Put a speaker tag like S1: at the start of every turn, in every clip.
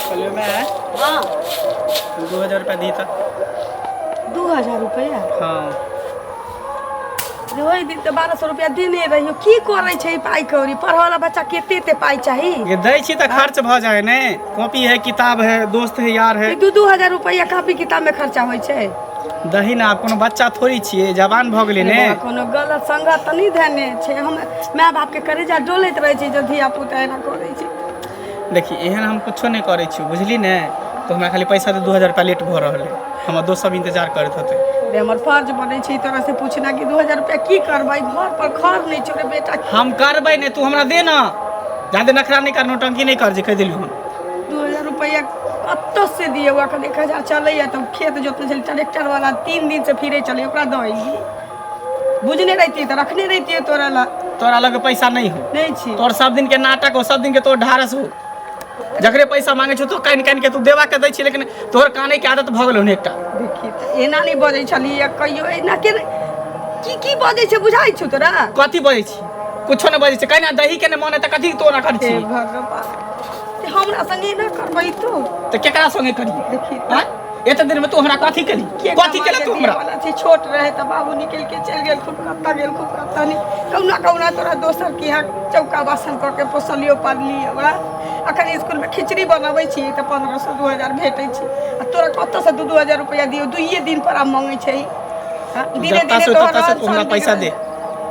S1: कहलियो मैं।
S2: हाँ।
S1: 2000 रुपया दी तऽ।
S2: 2000 रुपया?
S1: हाँ।
S2: रे, ओहि दिन तऽ 1200 रुपया देने रहियो। की करै छै ई पाइ कौड़ी? पढ़ऽ वाला बच्चा कते एते पाइ चाही?
S1: ये दै छी तऽ खर्च भऽ जाइ ने, कॉपी है, किताब है, दोस्त है, यार है।
S2: ई 2-2 हजार रुपया कॉपी किताब में खर्चा होइ छै?
S1: दही ने, आब कोनो बच्चा थोड़ी छियै, जवान भऽ गेलै ने।
S2: बौआ, कोनो गलत संगत तऽ नहि धेने छै। हम माय बापके करेजा डोलैत रहै छै जब धिया पुता एना करै छै।
S1: देखी, एहन हम कुछो नहि करै छी, बुझली ने? तऽ हमरा खाली पैसा दे, 2000 रुपया लेट भऽ रहल है, हमर दोस्त सब इंतजार करैत होतै।
S2: रे, हमर फर्ज बनै छै तोरा से पूछना कि 2000 रुपया की करबै? घर पर खर नहि छौ रे बेटा।
S1: हम करबै ने, तू हमरा दे ना। जादे नखरा नहि कर, नौटंकी नहि कर, जे कहि देलियौ हम।
S2: 2000 रुपया कतऽ से दियौ? एखन 1000 चलैया तऽ खेत जोतने छलै, ट्रैक्टर वाला 3 दिन से फिरे चलै, ओकरा दऽ अयली। बुझने रहितियै तऽ रखने रहितियै तोरा ला।
S1: तोरा लग पैसा नहि हो?
S2: नहि छी।
S1: तोर सब दिन के नाटक हो, सब दिन के तोर ढारस हो। जकरे पैसा मांगे छौ तो कानि कानि के तू देवा के दै छी, लेकिन तोहर काने के आदत भऽ गेलौ ने एकटा।
S2: देखी तऽ, एना नहि बजै छलियै कहियो। एना के की की बजै छै, बुझाइ छौ तोरा?
S1: कथी बजै छी? कुछो नहि बजै छै। कहिना दही के नहि मन है तऽ कथी तोरा करै
S2: हे
S1: छी?
S2: भगवान, ते हमरा संगे एना करबै तू?
S1: तऽ केकरा संगे करियै?
S2: देखी।
S1: आँय? एते दिन में तू हमरा कथी केली? कथी केले तू हमरा?
S2: वाला छै, छोट रहे तऽ बाबू निकल के चलि गेल, खूब कत्ता गेल, खूब कत्ता नहीं, कहुना कहुना तोरा दोसर के यहाँ चौका बासन कऽ के पोसलियो पाललियो। ओकरा अखन स्कूल में खिचड़ी बनबै छी तऽ 1500 2000 भेटै छै, आ तोरा कतऽसँ 2-2 हजार रुपया दियौ? दुइये दिन पर आब मंगै छै। हाँ, दिने
S1: जत्ता
S2: दिने
S1: से
S2: तोहर
S1: तत्ता से
S2: रहन
S1: तू हमरा
S2: सहन
S1: पैसा दे,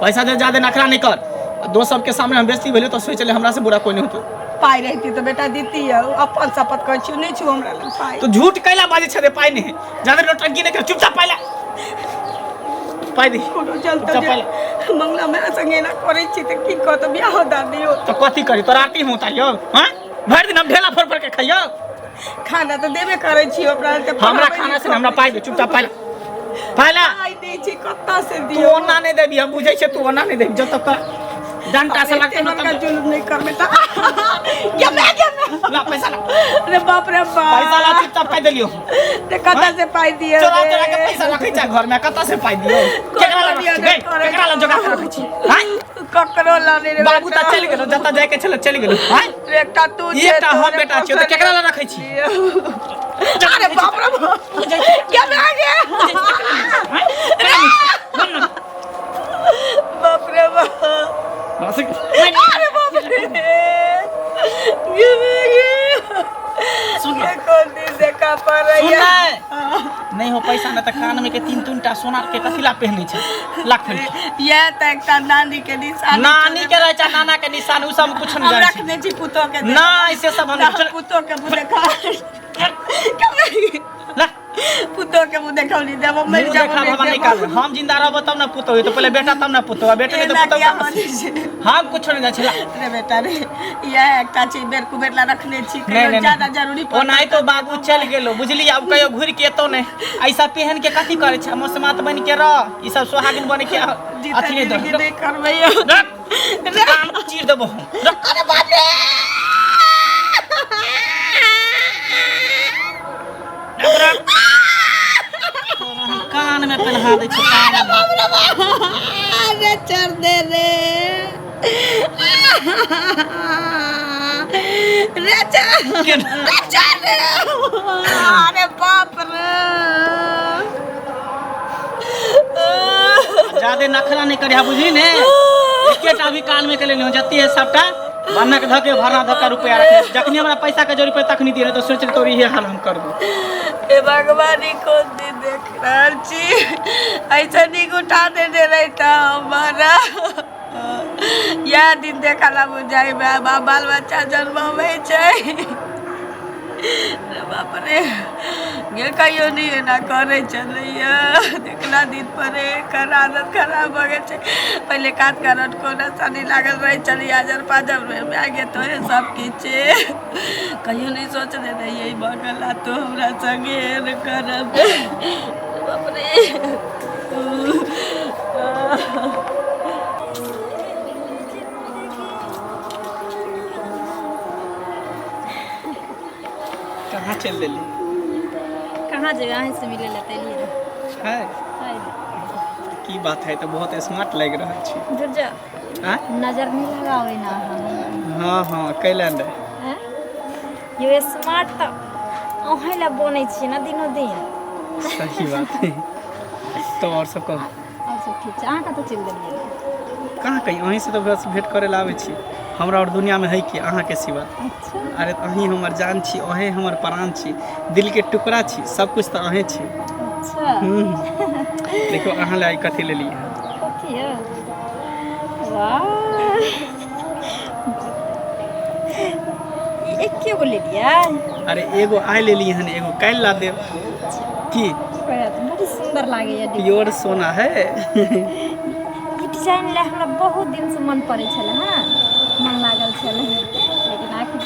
S1: पैसा दे, ज्यादा नखरा नहीं कर। आ दोस्त सबके सामने हम बेइज्जती भेलियो तऽ सोच ले, हमरा से बुरा कोई नहीं होतो।
S2: पाइ रहिती तऽ बेटा दिती। अपन शपथ कहै छियौ, नहि छौ हमरा लग पाइ।
S1: तू झूठ कैला बाजै छै रे? पाइ नहीं है, ज्यादा नौटंकी नहीं कर, चुपचाप पाइ ला, पाइ दे।
S2: कोनो चलते
S1: चुपचाप पाइ ला।
S2: जे मंगला माय संगे एना करै छी तऽ की कहत? बियाहो दादियो।
S1: तो कथी करी? तोरा आरती हम उतारियो? हाँ, भरि दिन हम ढेला फोड़ फोड़ के खइयो?
S2: खाना तऽ देबे करै छी ओकरा तऽ।
S1: हमरा खाना से हमरा पाइ दे, चुपचाप पाइ ला, पाइ ला।
S2: पाइ दै छी, कतऽ से
S1: तू
S2: दियौ?
S1: ओना नहि देबी, हम बुझै छियै, तू ओना नहि देबी। जब तक तोरा डंटा से लगतै ना
S2: बड़का
S1: तब
S2: जुलुम नहि करबै तऽ गे माय, गे माय।
S1: ला पैसा ला।
S2: अरे बाप रे बाप।
S1: पैसा ला चुपचाप, पाइ देलियो।
S2: ते कतऽ से पाइ दियौ
S1: चोरा
S2: रे?
S1: चोरा के पैसा रखै छै घर में, कतऽ से पाइ दियौ? केकरा लग रखै छी गै? केकरा लग जोगा के रखै छी? आँय?
S2: ककरो ला नहि रे
S1: बाबू
S2: बेटा।
S1: तऽ चलि गेलो, जतऽ जाय के छलै चलि गेलो। आँय?
S2: रे, एकटा तू
S1: ई
S2: छै,
S1: एकटा हम
S2: तोरे
S1: बेटा छियौ तऽ केकरा लग रखै छी?
S2: अरे बाप रे बाप, गे माय गे, बाप रे बाप। अरे बाप रे, गे माय गे।
S1: सुन।
S2: के कोन दिन देखा
S1: सुन।
S2: पड़ैया।
S1: नहि हो पैसा ने तऽ कान में के तीन तीन टा सोना के कथी ला पहिनै छै? लाख फेर।
S2: इएह तऽ एकटा नानी के निशानी।
S1: नानी के रहै छै, नाना के निशान, उ सब कुछ
S2: हम
S1: नहि जानै छी।
S2: रखने छी पुतोह के।
S1: नहि, से सब हम नहि। चल।
S2: पुतोह के मुँह देखा।
S1: ला।
S2: पुतोह के मुँह देखौली देब, मरि
S1: मुँह
S2: जाब।
S1: देखाब हमरा नहि काज। हम जिंदा रहबो तब ने पुतोह हेतौ, पहिले बेटा तब ने पुतोह, आ बेटा नहि तऽ
S2: एना
S1: पुतोह
S2: किया
S1: कहाँ से?
S2: बजै छै?
S1: हम कुछो नहि जानै छी, ला।
S2: रे बेटा रे, इएह एकटा छै, बेर कुबेर ला रखने छी।
S1: नहीं
S2: कहियो
S1: नहीं
S2: ज्यादा जरूरी पड़तै
S1: ओनाहितो बाबू चलि गेलो, बुझली? आब कहियो घुरि के एतौ नहि। ऐसा पहन के कथी करै छै? मोसमात बनि के रह, ई सब सोहागिन बनि के
S2: जीता
S1: अथी नहि
S2: जिंदगी
S1: दह।
S2: नहि करबै।
S1: रख, कान चीर देबो हम, रख।
S2: अरे बाप रे।
S1: रख, रख। तोरा हम कान में पहना दै छी कान में।
S2: अरे चढ़ दे रे, रे चढ़, रे चढ़ रे। अरे बाप रे।
S1: ज्यादे नखरा नहीं करिहा, बुझली ने? एकेटा भी कान में के लेलियो, जते है सबटा बन्नक धके भरना धक्का रुपया रखे। जखनी हमरा पैसा के जरूरत पड़े तखनी दिए, तो सोच तोरी इहे हाल हम करबो।
S2: हे भगवान, ई कोन दिन देख रहल छी? ऐसे नीक उठा देने रहिता हमारा। इएह दिन देखला बुझाइ माय बाप बाल बच्चा जन्माबै छै। रे बाप रे, गे कहियो नहि एना करै छलैया। देखला दिन पर एकर आदत खराब भऽ गेल छै। पहिले कात करट कोना शनि लागल रहै छलै, आजर पाजर भए गेल तोहे सब किछु। कहियो नहि सोचने रहियै भऽ गेल आ तू हमरा संगे एहन करब। बाप रे।
S1: कहाँ चल देली?
S3: कहाँ जेबै? अहीं से मिले लए तऽ एलियै।
S1: है।
S3: है।
S1: की बात है, तऽ बहुत स्मार्ट लागि रहल छी।
S3: दुर्जा
S1: आँय?
S3: नजर नहीं लगावे ना अहाँ।
S1: हँ हँ, कैला नहि?
S3: आँय? यो स्मार्ट तऽ अहें ला बनै छियै ने दिनो दिन।
S1: सही बात है। तो और सब कहू।
S3: और सब ठीक छै। अहाँ कतऽ चलि गेलियै?
S1: कहाँ कहीं, अहीँसँ तऽ बस भेंट करै लए आबै छी। हमरा और दुनियामे है कि अहाँके सिवा?
S3: अच्छा।
S1: अरे अहीं हमर जान छी, अहें हमर प्राण छी, दिलके टुकड़ा छी, सब कुछ तऽ अहें छी।
S3: अच्छा।
S1: देखियौ, अहाँ लए आइ कथी लेलियै।
S3: कथी है? वाह, ई एके गो लेलियै?
S1: अरे एगो आइ लेलियै हन, एगो काल्हि ला देब की?
S3: बड़ी सुन्दर लागैया।
S1: प्योर सोना है।
S3: ई डिजाइन लए हमरा बहुत दिनसँ मन पड़ै छलै। हँ, मन लागल छलै, लेकिन आखिर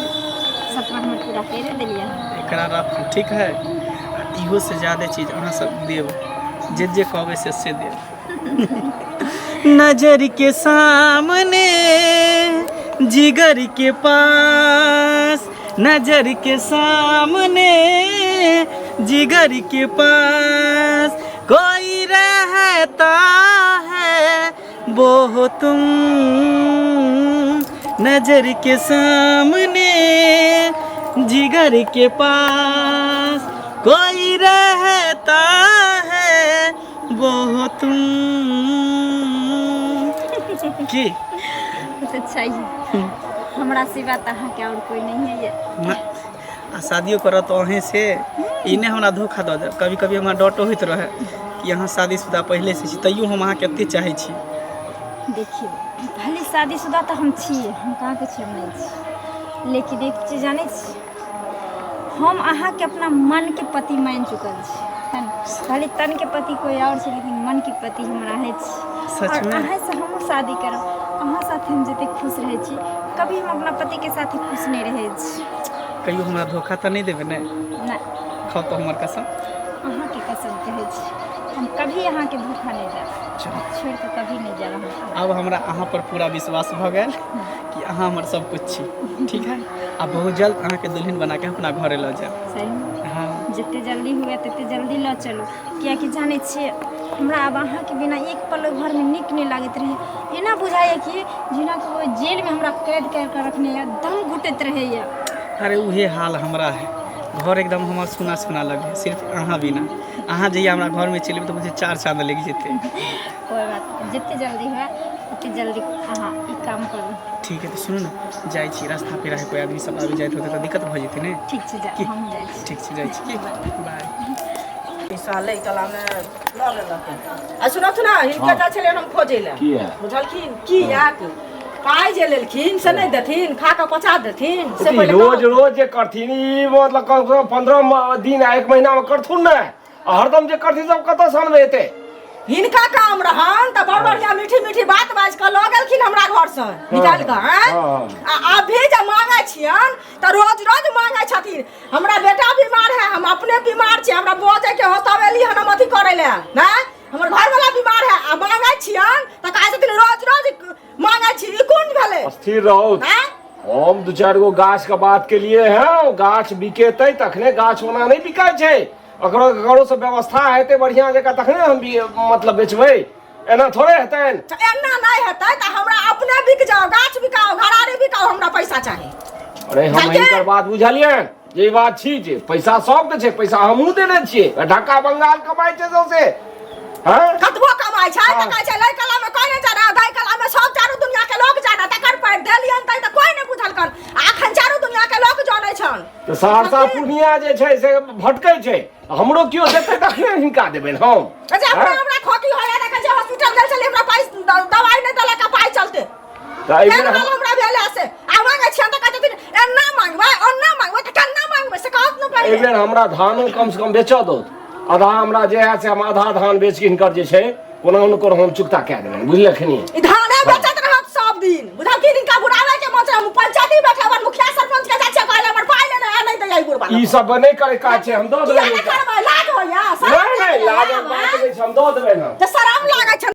S3: सपना हमर पूरा करि देलियै।
S1: एकरा राखू, ठीक है? आ इहो से ज्यादा चीज अहाँ सब देब, जे जे कहबै से से देब। नजर के सामने जिगर के पास, नजर के सामने जिगर के पास कोई रहता है, वो हो तुम। नजर के सामने जिगर के पास कोई रहता है, वो हो तुम। की?
S3: तऽ चाहिए, हमरा सिवा तऽ अहाँके आओर कोइ नहीं है।
S1: आ शादियो करत तऽ अहें से, ई नहि हमरा धोखा दऽ देब। कभी कभी हमरा डटो होइत रहै कि अहाँ शादीशुदा पहिले से छी, तैयो हम अहाँके एते चाहै छी।
S3: देखियौ, भले शादीशुदा तऽ हम छियै, हम कहाँ के छियै, हम नहि छी, लेकिन एक चीज जानै छी, हम अहाँके अपना मनके पति मानि चुकल छी, है ने? भले तनके पति कोइ आओर छै, लेकिन मनके पति हमर अहेँ छी।
S1: सच
S3: आओर
S1: में?
S3: अहेँ से हमहूँ शादी करब। अहाँ साथे हम जतेक खुश रहै छी, कभी हम अपना पतिके साथे खुश नहि रहै छी।
S1: कहियो हमरा धोखा तऽ नहि देबै ने?
S3: नहि।
S1: खाउ तऽ हमर कसम।
S3: अहाँके कसम कहै छी, हम कभी अहाँके धोखा नहि देब।
S1: चलू।
S3: छोड़ि कऽ कभी नहि जायब अहाँके।
S1: आब हमरा अहाँ पर पूरा विश्वास भऽ गेल कि अहाँ हमर सब कुछ छी। ठीक है, आ बहुत जल्द अहाँके दुल्हन बना के अपना घरे लऽ जायब।
S3: सही?
S1: हाँ।
S3: जते जल्दी हुए तते जल्दी लऽ चलू, कियाकि जानै छियै, हमरा आब अहाँके बिना एक पल घरमे नीक नहि लागैत रहै। एना बुझाइए कि जेना कि ओहि जेलमे हमरा कैद करि कऽ रखने यऽ, दम घुटैत रहैए।
S1: अरे उहे हाल हमरा है। घर एकदम हमर सुना सुना लगे सिर्फ अहाँ बिना। अहाँ जहिया हमरा घरमे चलि एबै तऽ बुझियौ चार चाँद लागि जेतै।
S3: कोइ बात नहि, जते जल्दी हुए ओते जल्दी अहाँ ई काम करू।
S1: ठीक है, तऽ सुनू ने, जाइ छी। रास्ता पेरा है, कोइ आदमी सब आबि जाइत होतै तऽ दिक्कत भऽ जेतै ने।
S3: ठीक छै, जा।
S1: की?
S3: हम जाइ छी।
S1: ठीक छै, जाइ छी। की, बाय।
S2: पैसा लै कलामे लऽ लेलक। आ सुनथु ने, हिनके जाइ छलियनि हम खोजै लए।
S4: किया?
S2: बुझलखिन कियाक पाइ जे लेलखिन से नहि देथिन, खा कऽ पचा देथिन से।
S4: ई
S2: पहिले
S4: रोज
S2: कहू।
S4: रोज जे करथिन ई, मतलब कम से कम 15 दिन आ एक महीना में करथुन ने, आ हरदम जे करथिन सब कतऽ सँ अनबै एते?
S2: हिनका काम रहन तऽ बड़ बढ़िया मीठी मीठी बात बाजि कऽ लऽ गेलखिन हमरा घरसँ निकालि कऽ, आँय?
S4: हाँ।
S2: आ अभी जे मांगै छियनि तऽ रोज रोज मांगै छथिन, हमरा बेटा बीमार है, हम अपने बीमार छी, हमरा बजै के हो तब एली हन हम अथी करै लए, नहि हमर घरवाला बीमार है। आ मांगै छियनि तऽ कहै छथिन रोज रोज मांगै छी। ई कोन भेलै?
S4: स्थिर रहो।
S2: आँय?
S4: हम दू चारि गो गाछ के बात के लिए हैं, गाछ बिकेतै तखने। गाछ ओना नहि बिकाइ छै, ओकरो ककरो से व्यवस्था हेतै बढ़िया जकाँ तखने हम मतलब बेचबै, एना थोड़े हेतनि।
S2: तऽ एना नहि हेतै तऽ हमरा अपने बिक जाओ, गाछ बिकाओ, घरारी बिकाओ, हमरा पैसा चाही।
S4: अरे हम
S2: बुझलियै?
S4: हिनकर बात बुझलियनि जे ई बात छी जे पैसा सबके छै, पैसा हमहूँ देने छियै, ढाका बंगाल कमाइ छै सौंसे। हँ।
S2: कतबो कमाइ छै तऽ कहै छै लै कला मे कोइ नहि जाना, गाय कला मे सब चारू दुनिया के लोक जाना। तकर पाइ देलियनि तै तऽ कोइ नहि बुझलकन, आ अखन चारू दुनिया के लोक जानै छन।
S4: तऽ सहरसा पूर्णिया जे छै से भटकै छै, हमरो केओ देतै तखने हिनका देबनि हम।
S2: अच्छा, अपना
S4: हँ?
S2: हमरा खोकी होया ने, कहै छै हॉस्पिटल गेल छलियै, हमरा पाइ दवाइ नहि देलक आ पाइ चलते
S4: तऽ एहि बेर
S2: केहन हाल हमरा भेल है से। आ मांगै छियनि तऽ कहै छथिन एना मांगबै ओना मांगबै, तऽ केना मांगबै से कहत ने
S4: एहि
S2: पहिले।
S4: बेर हमरा धानो कम से कम बेचऽ दौत आधा। हमरा जे है से हम आधा धान बेच के हिनकर जे छै कोना ने कोना हम चुकता कए देबनि, बुझलखिन?
S2: ई धाने बेचैत रहत सब दिन, बुझलखिन? हिनका बुढ़ाबै के मन छै। हम पंचायती बैठे हमर मुखिया सरपंच के जाइ छियै कहै हमर पाइ लेने है, नहि दैया ई बुढ़बा।
S4: ई सब नहि करे काज छै, हम दऽ
S2: किया
S4: देबै
S2: नहि
S4: हिनका।
S2: करबै? लाज होइया?
S4: नहि नहि, लाजक बात नहि छै, हम दऽ देबै हम।
S2: तऽ शरम लागै छै।